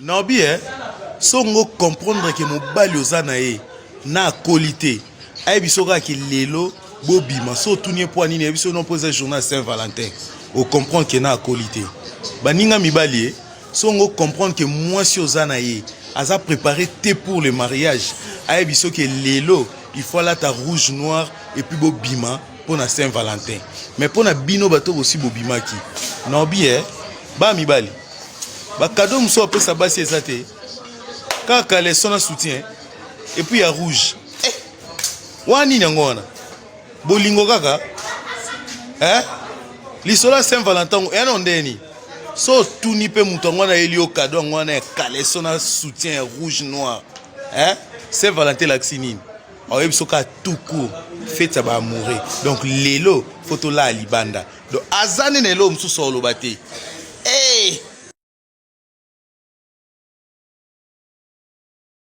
Naobi eh, songo comprendre que mobali oza na ye na akoli te, ayebi so kaka ke lelo bobima, so otuni ye mpo nini, ayebi so non mpo eza journée ya Saint Valentin, o comprendre que na akoli te. Baninga mibali eh, songo comprendre que mwasi oza na ye aza préparé te pour le mariage, ayebi so ke lelo il faut alata rouge noir et puis bobima mpo na Saint Valentin. Mais mpo na bino bato bosi bobimaki, naobi eh, ba mibali ba cadeau mosusu apesa basi eza te kaka caleçon na soutien et puis ya rouge eh, wana nini yango wana bolingo kaka eh? Lisolo ya Saint Valentin yango eyano ndeni so otuni mpe moto yango wana ayeli yo cadeau yango wana ya caleçon na soutien ya rouge noir eh? Saint Valentin elakisi nini? Oyebi soki a tout court fete ya baamoureux, donc lelo fo tolala libanda, donc aza nde na eloko mosusu oloba te. Hey!